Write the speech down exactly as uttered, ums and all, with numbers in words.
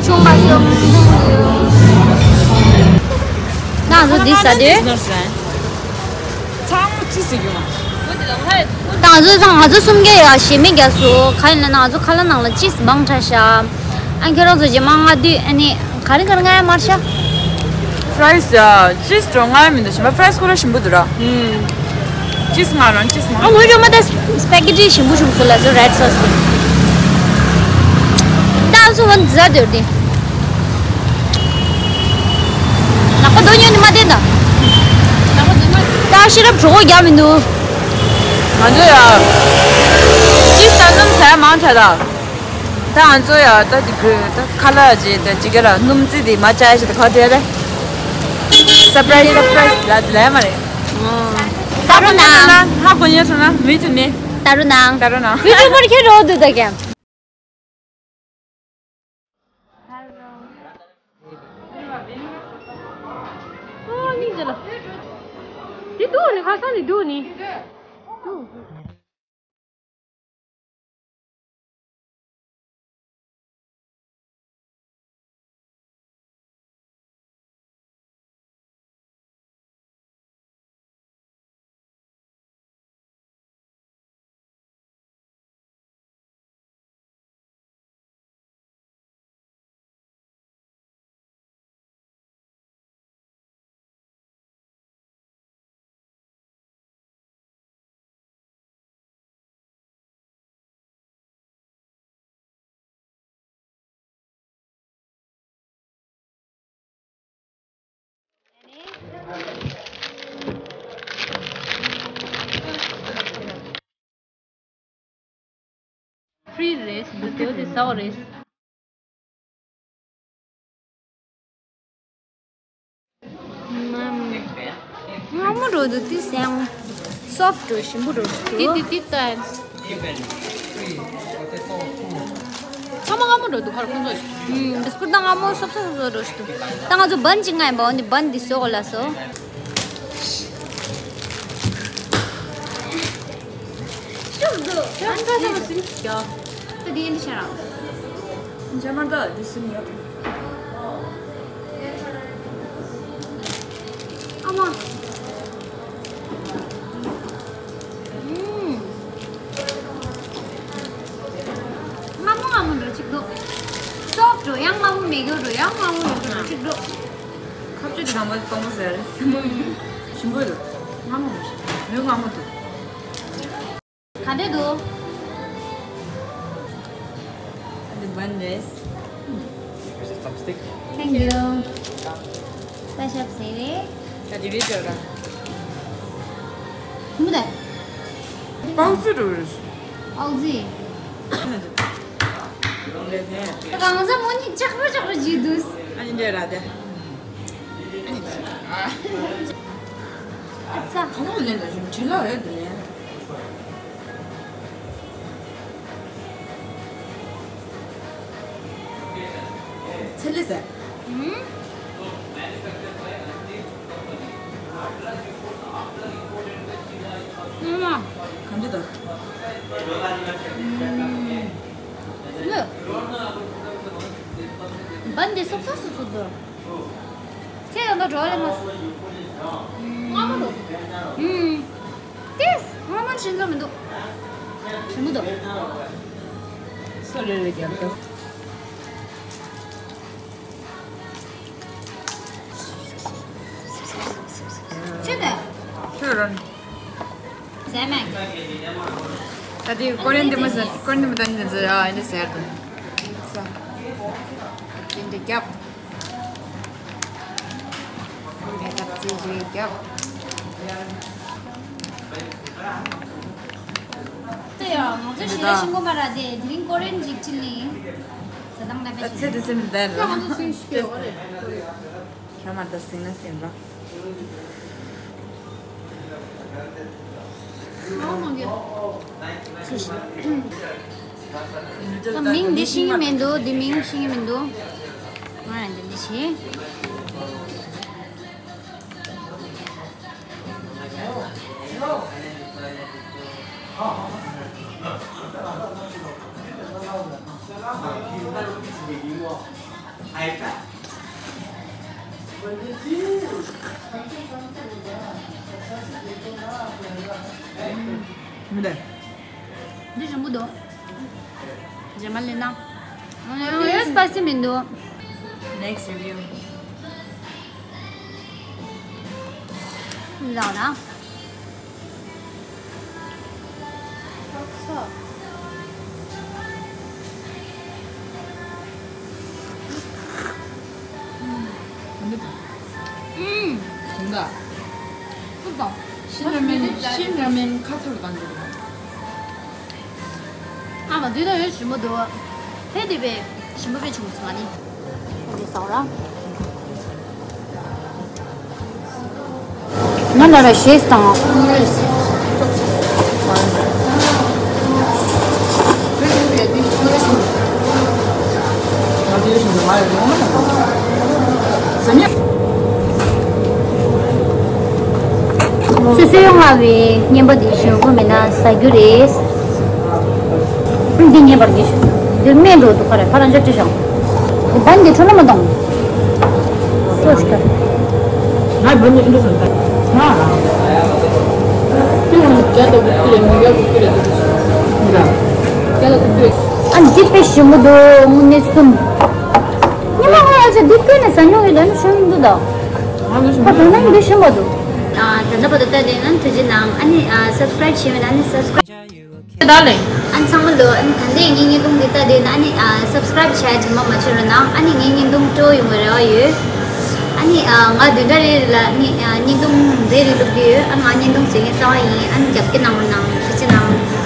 ཆུང་མ་ཤོག་ང་ཚོ་འདི་ཟ་དུས། ཚང་མ་ཅི་ཟེར་རྒྱུ་མ། ད་ང་ཚོ་ཚང་ང་ཚོ་གསུམ་གྱི་ཡ་ཞེ་མེད་རྒྱ་སོ་ག་ཡིན་ལ་ན་ང་ཚོ་ཁ་ལག་ནང་ལ་ཅི་མང་དྲགས་ཤག་ཨ་ཁྱོད་རང་ཚོ་རྗེས་མ་ང་དུས་ཨ་ནི་ག་རེ་ག་རེ་ང་ཡ་མར་ཤག་ཕ་རའི་སི་ཡ་ཅི་འགྲོ་ང་ཡ་མི་འདུག་ཞིམ་པ་ཕ་རའི་སི་ཁོ་ར་ཞིམ་པོ་འདུག་ར། ཅིས་ང་རང་ཅིས་ང་། ཨ་མོ་རོ་མ་ད་སི་པེ་ཀེ་ཏི་ཞིམ་པོ་བྱུང་སོང་ལ་སོ་རེད་སོ་སི་དེ། ད་སོ་བ་འཛི་ཟ་དེར་དེ། ནག་པ་དོ་ཉོ་ནི་མ་བསྟན་ད། ད་ཤེས་རབ་གྲོགས་པོ་རྒྱག་མི་འདུག་ང་ཚོ་ཡ། ཅིས་ད་སྣུམ་ཟ་ཡ་མང་དྲགས་ད། ད་ང་ཚོ་ཡ་ད་དེ་གོས་ད་ཁ་ལག་ཅིག་ད་ཅི་ག་ལ་སྣུམ་རྩི་དེ་མ་བཅའ་ཡ་ཞིག་ད་ག་དེ་རེད། སར་པ་རའི་སི་སར་པ་རའི་སི་ལ་ལ་ཡ་མ་རེད། ད་རུ་ནང་། ཧ་གོ་ཉན་སོང་ན་མི་ཚོ་མེད། ད་རུ་ནང་། ད་རུ་ནང་། བི་ཌི་ཡོ་པར་ཁྱེར་རོ་འདུག་ད་ཀྱང་། ཨོ་ནི་ཇ་ལ། དེ་འདུག་ནི་ཁ་སང་ནི་འདུག་ནི། འདུག་ཕི་རི་ཇི་རེད། འདི་ཚོ་དེ་ཟ་བ་རེད། མ་མ། སྔ་མོ་འགྲོ་འདུག་དེ་སང་སོབ་འགྲོ་ཞིམ་པོ་འགྲོ་འདུག་དེ་དེ་དེ་ལྟ། ཚང་མ་སྔ་མོ་འགྲོ་འདུག་ཁར་ཁོང་ཚོ། ཨུམ། བི་སི་ཀུར་དང་སྔ་མོ་སོབ་སོབ་སོབ་སོབ་འགྲོ་ཞིག་འདུག་ད་ང་ཚོ་བན་གཅིག་ང་ཡིན་པ་འོ་ནི་བན་འདི་ཟོ་གོ་ལ་སོ། ཤུགས་འདུག་ད་འདི་ཡིན་ཤ་ར། འཇམ་མ་འདྲ་འདི་སུ་ནི་ཡོད། ཨ་མ། ཨུམ། སྔ་མོ་སྔ་མོ་འགྲོ་གཅིག་འདུག་སོབ་འགྲོ་ཡང་སྔ་མོ་མེད་གི་འགྲོ་ཡང་སྔ་མོ་མེད་གི་འགྲོ་གཅིག་འགྲོ། ཁ་བཅུ་དང་པོ་སྟོང་པོ་ཟེར། ཞིམ་པོ་འདུག་སྔ་མོ་མི་ཤེས། མོས་སྔ་མོ་འདུག་ག་འདྲ་འདུག་འདི་བན་རེད། Thank you. ད་ཞབས་ཟེར་རེད། ད་དེ་བས་ཅོ་ར། མུ་ད། པང་ཙི་རུ་རུ། ཨའུ་ཟི། ད་གང་ཟག་མོ་གཉིས་ལྕགས་རུ་ལྕགས་རུ་བརྗོད་འདུག་ཨ་ནི་འདྲ་ར་དེ། ཨ་ཙ། གང་ལ་ལེན་དུ་ཞུ་བྲེལ་ལ་ཡོད་དུ་ལེན། ཚེ་ལི་ཟེར། ཨུམ། ཨུམ། གང་འདྲ་འདུག་ཨུམ། ལོ། བན་འདི་སོབ་སོབ་སོབ་སོབ་འདུག་ཚེ་ཡང་ན་འགྲོ་ལེ་མ་སོང་། སྔ་མོ་འགྲོ། ཨུམ། ཏེས། སྔ་མོ་ཤིན་ཙམ་མི་འདུག་ཞིམ་པོ་འདུག་སོ་རེ་རེ་རྒྱབ་འདུག་ཚེ་ད། ཁྱོད་རང་། ཟས་མེད། ད་དེ་ཀོ་རེན་དེ་མ་ཟ། ཀོ་རེན་དེ་མ་ད་ནི་ཟ་ཡ་ཨ་ནི་ཟེར་དང་། ཟ། ཅིན་དེ་རྒྱབ། མེ་ཏབ་ཙི་ཅི་རྒྱབ། ད་ཡ་ང་ཚོ་ཞི་ལ་ཤིང་གོ་མ་ར་དེ་དེ་རིང་ཀོ་རེན་ཅིག་ཅི་ནི། ཟ་དང་ལ་པེ་ད་ཚེ་དེ་སེམས་བདེ་ར། ང་ཚོ་སུན་ཞིག་ཡོད་རེད། ཁྱོད་མ་ད་སིང་ན་སིང་རོགས། ད་མིང་འདི་ཤེས་ཀྱི་མི་འདུག་འདི་མིང་ཤེས་ཀྱི་མི་འདུག་ང་ཡང་འདི་འདི་ཤེས། མི་འདུག་འདི་རིང་པོ་འདུག་རྗེས་མ་ལེན་ན། ཡོད་སྤ་སི་མི་འདུག Next review. ལགས་ན། ཨུམ། ཟིན་ག་སུ་དང་། ཤིན་ར་མེན། ཤིན་ར་མེན་ཁ་ཚུར་དང་གི། ཨ་མ་དུས་ད་ཡོད་ཞིམ་པོ་འདུག་ཕལ་དེ་བས་ཞིམ་པོ་བས་བྱུང་སོང་ཨ་ནི། ཨོ་ཀེ་ཟ་ར། ང་ལ་ར་ཤེས་དང་། སོ་སོའི་མངར་བའི་བརྙན་པ་འདི་ཞུ་དགོས་མེད་ན་ཟ་རྒྱུ་རེད། འདི་ངེས་པར་གྱིས་ཤོག་འདིར་སྨན་འགྲོ་འདུག་ག་རེ་ཕ་རང་འཇགས་ཅི་ཤོག་འདི་བན་འདི་འཕྲོ་ན་མ་གཏོང་། སོ་ཞིག་ག་ང་བོད་ནས་ཨིན་འགྲོ་སོང་ད། ང་རང་། ཁྱོད་རང་རྒྱ་དང་བོད་ཀྱི་རེད་མི་རྒྱ་བོད་ཀྱི་རེད་འདུག་རྒྱ་དང་བོད་ཀྱི་རེད། ཨ་འདི་དཔེ་ཞིམ་པོ་འདུག་དངོས་གནས་གསུམ། ཉི་མ་ང་ཡ་ཆ་འདི་བསྐོལ་ནས་ཟ་མྱོང་ཡོད་ད་ནི་ཤོང་འདུག་ད། ང་ལ་ཞིམ་ཁ་པོ་དོ་ན་འདི་ཤོང་བ་འདུག་ཨ་ད་ལྟ་བར་དུ་ལྟ་དེ་ན་ཐུགས་རྗེ་གནང་ཨ་ནི་ཨ་སབ་སི་ཀ་རེབ་བྱས་མེད་ན་ཨ་ནི་སབ་སི་ཀ་རེབ། ད་ལེ། ཨ་ནི་ཚང་མ་ལོ་ཨ་ནི་ད་ལྟའི་ངའི་བརྙན་ཐུང་འདི་ལྟ་དེ་ན་ཨ་ནི་ཨ་སབ་སི་ཀ་རེབ་བྱས་ཚང་མ་མ་བྱེད་རོགས་གནང་ཨ་ནི་ངའི་བརྙན་ཐུང་སྤྲོ་ཡོང་བའི་རེ་བ་ཡོད། ཨ་ནི་ཨ་ང་བདུན་ཕྲག་རེ་རེ་ལ་ནི་ཨ་བརྙན་ཐུང་རེ་རེ་བླུག་གི་ཡོད། ཨ་ང་བརྙན་ཐུང་བཟོ་མཁན་གསར་པ་ཡིན། ཨ་ནི་རྒྱབ་སྐྱོར་གནང་རོགས་གནང་། ཐུགས་རྗེ་གནང་།